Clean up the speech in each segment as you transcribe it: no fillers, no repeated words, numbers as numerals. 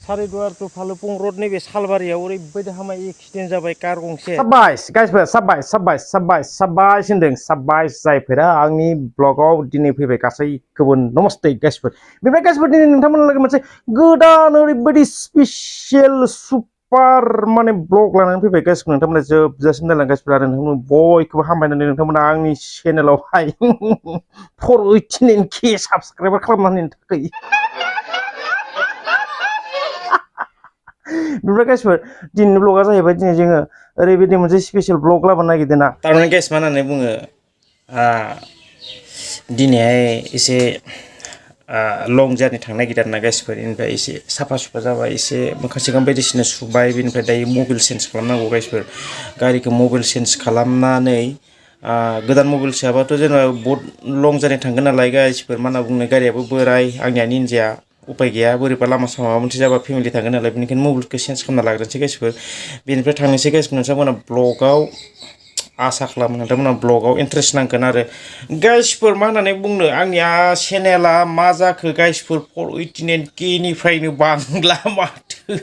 सारिदुवार two फालुपुं road नैबे सालबारियाव ओरैबायदि हामाय accident जाबाय कार गंसे साबायस गाइसफोर साबायस होनदों साबायस जायफोरा आंनि ब्लगाव दिनै फैबाय गासैखौबो नमस्ते गाइसफोर बेनिफ्राय गाइसफोर दिनै नोंथांमोनहा लोगो मोनसे गोदान ओरैबायदि स्पेसियेल सुपार माने ब्लग लानानै फैबाय गाइसफोर नोंथांमोना जोबजासिम नायलां गाइसफोर आरो नोंथांमोन बयखौबो हामबायनानै नोंथांमोना आंनि चेनेलावहाय 489K साबसक्राइबार खालामनायनि थाखाय बेनिफ्राय गाइसफोर दिनैनि ब्लगा जाहैबाय दिनै जोङो ओरैबायदि मोनसे स्पेसियेल ब्लग लाबोनो नागिरदों ना थारमाने गाइस मा होननानै बुङो दिनैहाय एसे लं जार्नि थांनो नागिरदों आरोना गाइसफोर बेनिफ्राय एसे साफा सुफा जाबाय एसे मोखां सोखां बायदिसिना सुबाय बेनिफ्राय दायो मबाइल चेन्ज खालामनांगौ गाइसफोर गारिखौ मबाइल चेन्ज खालामनानै गोदान मबाइल सोआबाथ' जेनेबा बहुद लं जार्नि थांगोन नालाय गाइसफोर मा होनना बुंनो गारियाबो बोराय आंनिया निन्जाया उपाय गैया बोरैबा लामा सामा माबा मोनसे जाबा फेमिलि थांगोन नालाय बेनिखायनो मबाइलखौ चेन्ज खालामना लाग्रोनोसै गाइसफोर बेनिफ्राय थांनोसै गाइसफोर नोंथांमोना ब्लगाव आसा खालामो नोंथांमोना ब्लगाव इन्टारेस्ट नांगोन आरो गाइसफोर मा होननानै बुंनो आंनिया चेनेला मा जाखो गाइसफोर 489K निफ्रायनो बांला माथो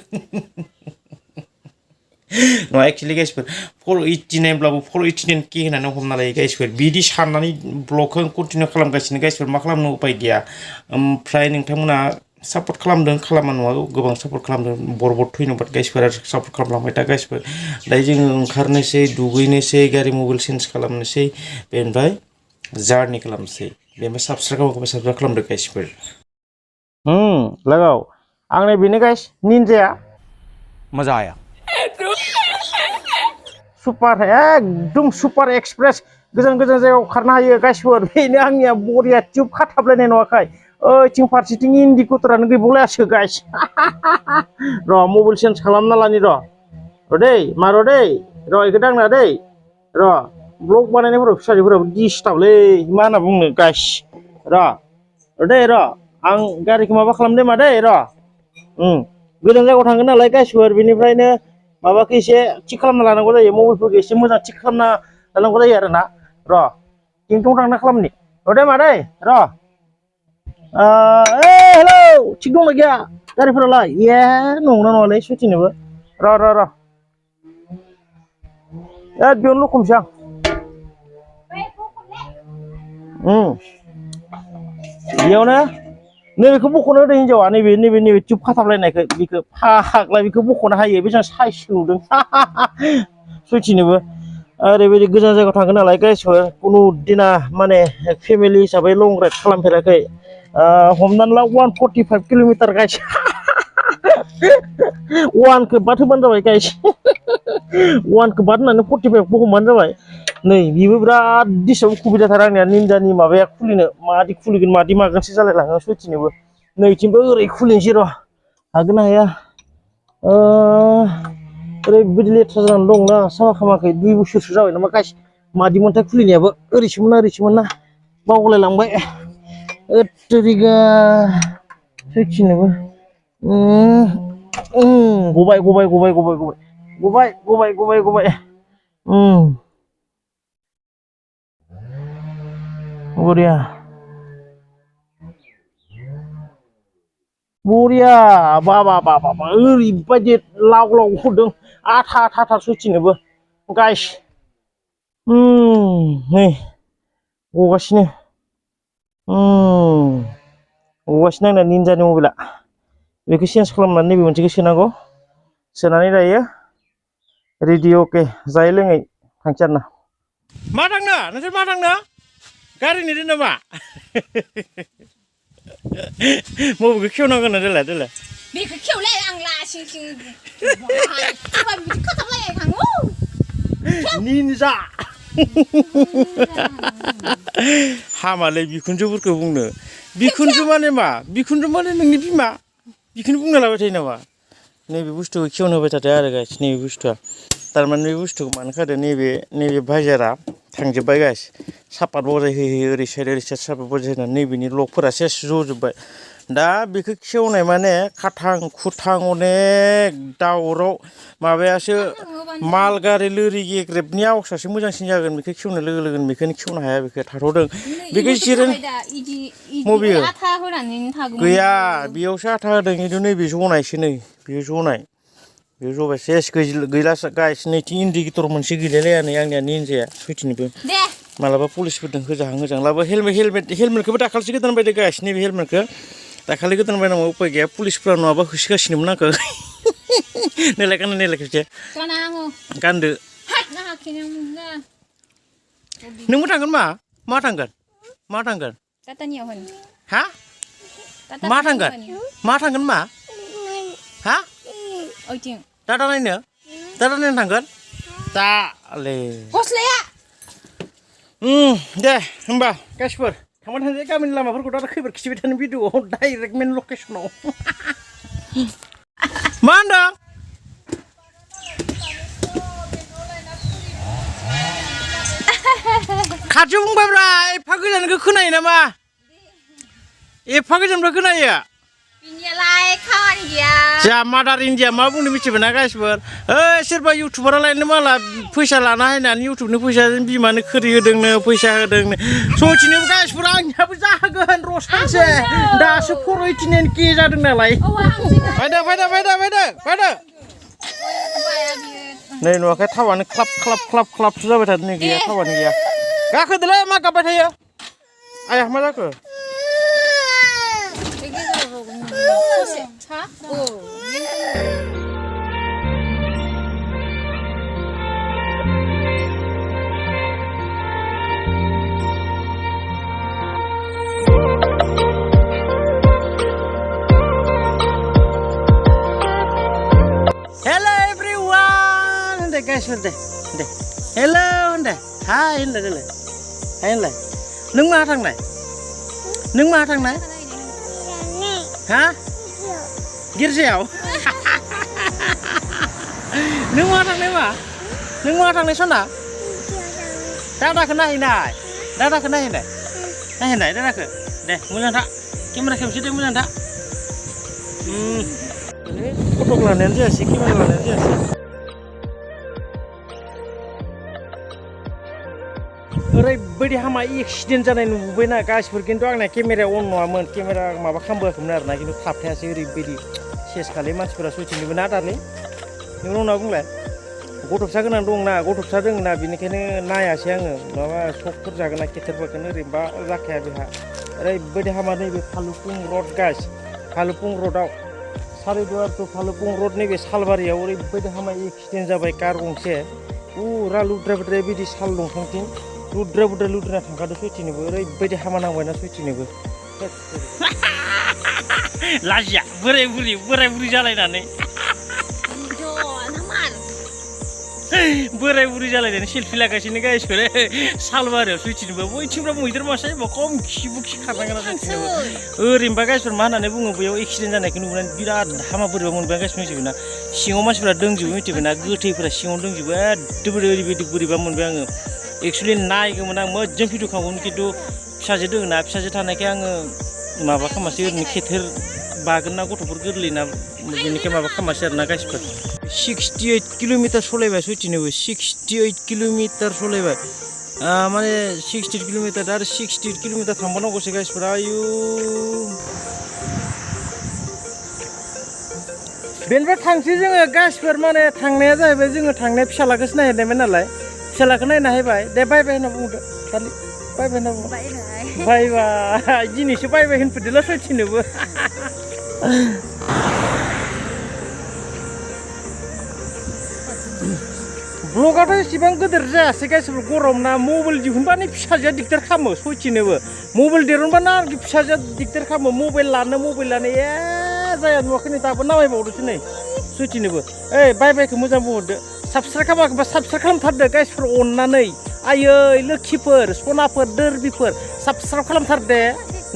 नङा एक्चुअलि गाइसफोर 489 ब्लाबो 489K होननानै हमना लायो गाइसफोर बिदि साननानै ब्लगखौ कन्टिनिउ खालामगासिनो गाइसफोर मा खालामनो उपाय गैया ओमफ्राय नोंथांमोना सापर्ट खालामदों खालामा नङा गोबां सापर्ट खालामदों बरबद थैनोबाद गाइसफोरा सापर्ट खालामलांबाय दा गाइसफोर दायो जोङो ओंखारनोसै दुगैनोसै गारि मबाइल चेन्ज खालामनोसै बेनिफ्राय जार्नि खालामनोसै बेनिफ्राय साबसक्राइब खालामदो गाइसफोर लगाव आंनि बेनो गाइस निन्जाया मजा आया सुपार एकदम सुपार एक्सप्रेस गोजान गोजान जायगायाव खारनो हायो गाइसफोर बेनो आंनिया बरिया टिउब खाथाबलायनाय नङाखाय ओइथिं फारसेथिं इन्डिकेटरानो गैबावलायासो गाइस र' मबाइल चेन्ज खालामना लानि र' दै मार' दै र' इखौ दांना दै र' ब्लग बानायनायफोराव फिसाजोफोराबो डिस्टार्बलै मा होनना बुंनो गाइस दै र' आं गारिखौ माबा खालामदों मा दै र' गोजान जायगायाव थांगोन नालाय गाइसफोर बेनिफ्रायनो माबाखौ एसे थिक खालामना लानांगौ जायो मबाइलफोरखौ एसे मोजां थिक खालामना लानांगौ जायो आरोना र' टिंटं थांना खालामनि र' दै मादै र' हेलौ थिग दंना गैया गारिफोरालाय ए नंना नङालै सुथिनोबो र' बेयावनो लखमसै आं बेयावनो नैबेखौ बख'नो होदों हिन्जावा नैबे टिउब खाथाबलायनायखौ बेखौ फाग्ला बेखौ बख'नो हायो बेसेबां साइज नुदों सुथिनोबो ओरैबायदि गोजान जायगायाव थांगोन नालाय गाइसफोर कुनु दिना माने फेमिलि हिसाबै लं राइड खालामफेराखै हमनानै ला 145 किल'मिटार गाइस वानखौ बाद होबानो जाबाय गाइस वानखौ बाद होनानै 45खौ हमबानो जाबाय नै बेबो बिराद दिसाव उसुबिदाथार आंनिया निन्जानि माबाया खुलिनो मादि खुलिगोन मादि मागोनसो जालायलाङो सुथिनोबो नैथिंबो ओरै खुलिनोसै र' हागोन ना हाया ओरैबायदि लेथ्रा जानानै दंना साफा खालामाखै 2 बोसोरसो जाबाय नामा गाइस मादिमोनथाय खुलिनायाबो ओरैसोमोन ना बावलायलांबाय ओत्तेरिगा सुथिनोबो गबाय बरिया बा ओरैबायदि लाव हरदों आथा सुथिनोबो गाइस नै गगासिनो आंना निन्जानि मबाइला बेखौ चेन्ज खालामनानै नैबे मोनसेखौ सोनांगौ सोनानै दायो रेडि अके जायै लोङै थांसै आरोना मा थांनो नोंसोर मा थांनो गारि नेदों नामा मबाइलखौ खेवनांगोन ना देलाय बेखौ खेवलाय आं लासिं बिदि खाथाबलाय थाङो निन्जा हामालै बिखुनजोफोरखौ बुंनो बिखुनजो माने मा बिखुनजो माने नोंनि बिमा बिखौनो बुंना लाबाय थायो नामा नैबे बुस्थुखौ खेवनो होबाय थादो आरो गाइस नैबे बुस्थुआ थारमाने बे बुस्थुखौ मानो खादो नैबे भाइजारा थांजोब्बाय गाइस सापात बजाय होयो ओरै साइड सापात बजाय होनानै नैबेनि लकफोरा सेस जजोब्बाय दा बेखौ खेवनाय माने खाथां खुथां अनेक दावराव माबायासो माल गारि लोरि गेग्रेबनि आवासासो मोजांसिन जागोन बेखौ खेवनो लोगो लोगोनो बेखौनो खेवनो हाया बेखौ थाथ'दों बेखौ जिरायनो मबेयो आथा होनानै थागौमोन गैया बेयावसो आथा होदों खिन्थु नैबे जनायसो नै बेयो जनाय बे जबाय सेस गैला गाइस नैथिं इन्डिकेटर मोनसे गैलायलाया नै आंनिया निनजाया सयथिनिबो दे मालाबा पुलिसफोरजों होजाहां लाबो हेलमेटखौबो दाखालिसो गोदान बायदों गाइस नैबे हेलमेटखौ दाखालि गोदान बायनांगौ उपाय गैया पुलिसफोरा नङाबा होसोगासिनोमोन आंखौ नायलाय खेबसे गानदो नोंबो थांगोन मा थांगोन टाटानियाव होन हा मा थांगोन हा ओइथिं दादा नायनो थांगोन दाले गस्लाया दे होमबा गाइसफोर थांबाय थानोसै गामिनि लामाफोरखौ दा खैबार खिथिबाय थानो भिडिअआव डाइरेक्ट मेन लकेसनाव मा होनदों खाथियाव बुंबायब्रा एफा गोजानखौ खोनायो नामा एफा गोजाननिफ्राय खोनायो बिनियालाय खामानि गैया जा मादार इन्डिया मा बुंनो मिथिबाय ना गाइसफोर सोरबा इउटुबारालायनो माला फैसा लाना हायनानै इउटुबनि फैसाजों बिमानो खोरि होदोंनो फैसा होदोंनो सयथिनोबो गाइसफोर आंनियाबो जागोन र' सानसे दासो 489K जादों नालाय फायदो नै नुवाखै थावानो ख्लाबसो जाबाय थादों नै गैया थावानो गैया गाखोदोलै मा गाबबाय थायो आया मा जाखो Hello everyone deh guys deh hello deh hai deh nung ma thằng này hả गिर्जायाव नों मा थांनाय सना दादाखौ नायहैनाय दादाखौ दे मोजां था केमेरा खेबसै दे मोजां था फटक लानायानो जायासै केमेरा लानायानो जायासै ओरैबायदि हामा एक्सिडेन्ट जानाय नुबोबायना गाइसफोर खिन्थु आंना केमेराया अन नङामोन केमेरा माबा खालामबोआखैमोन आरोना खिन्थु थाबथायासै ओरैबायदि सेस खालि मानसिफोरा सयथिनोबो ना दालै नों उनाव बुंलाय गथ'सा गोनां दंना गथ'सा दंना बेनिखायनो नायासै आङो माबा सकफोर जागोन ना केटेरफोरखौनो ओरैनोबा जाखाया बेहा ओरैबायदि हामा नैबे फालुपुं रड गाइस फालुपुं रडआव सारिदुवार टु फालुपुं रड नैबे सालबारियाव ओरैबायदि हामा एक्सिडेन्ट जाबाय कार गंसे फुरा लुद्रा बुद्रा बिदि साल दंफांथिं लुद्रा बुद्रा थांखादों सयथिनोबो ओरैबायदि हामा नांबायना सयथिनोबो लाजिया बोराय बुरि जालायनानै बोराय बुरि जालायनानै सेल्फि लागासिनो गाइसफोर सालबारियाव सयथिनोबो बयथिंब्रा मैदेर मासे खम खि खारनांगोन सयथिनोबो ओरैनोबा गाइसफोर मा होननानै बुङो बेयाव एक्सिडेन्ट जानायखौ नुनानै बिराद हामा बोरैबा मोनबाय गाइस मिथिबाय ना सिङाव मानसिफोरा दोंजोबो मिथिबाय ना गोथैफोरा सिङाव दोंजोबो एकदम ओरैबायदि बोरैबा मोनबाय आङो एक्सुवेलि नायगौमोन आं मोजां भिडिअ खालामगौमोन खिन्थु फिसाजो दङ ना फिसाजो थानायखाय आङो माबा खालामासै ओरैनो खेथेर बागोन ना गथ'फोर गोरलै ना बेनिखाय माबा खालामासै आरोना गाइसफोर 68 किल'मिटार सलायबाय सयथिनोबो 68 किल'मिटार सलायबाय माने 68 किल'मिटार आरो 68 किल'मिटार थांबावनांगौसो गाइसफोर आयु बेनिफ्राय थांसै जोङो गाइसफोर माने थांनाया जाहैबाय जोङो थांनाया फिसालाखौसो नायहैनायमोन नालाय फिसालाखौ नायना हैबाय दे बाय होनना बुंदो दालि बाय होनना बुं बाय दिनैसो बाय होनफैदोला सयथिनोबो ब्लगाथ' एसेबां गिदिर जायासै गाइसफोर गरम ना मबाइल दिहुनबानो फिसाजोआ दिगदार खालामो सयथिनोबो मबाइल दिहुनबानो आरोखि फिसाजोआ दिगदार खालामो मबाइल लानो जाया नुवाखै नै दाबो नामायबावदोसो नै सयथिनोबो ओइ बायखौ मोजां बुंहरदो साबस्क्राइब खालामाखैबा साबस्क्राइब खालामथारदो गाइसफोर अननानै आयै लोखिफोर सनाफोर दोरबिफोर साबस्क्राइब खालामथार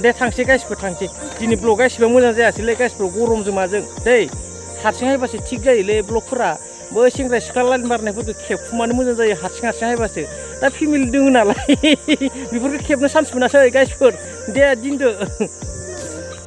दे थांसै गाइसफोर थांसै दिनै ब्लगा एसेबां मोजां जायासैलै गाइसफोर गरमजों माजों दै हारसिं हायबासो थिग जायोलै ब्लगफोरा बै सेंग्रा सिख्ला लाइन मारनायफोरखौ खेबखुमानो मोजां जायो हारसिं हारसिं हायबासो दा फेमिलि दोङो नालाय बेफोरखौ खेबनो चान्स मोनासै गाइसफोर दे दिनदो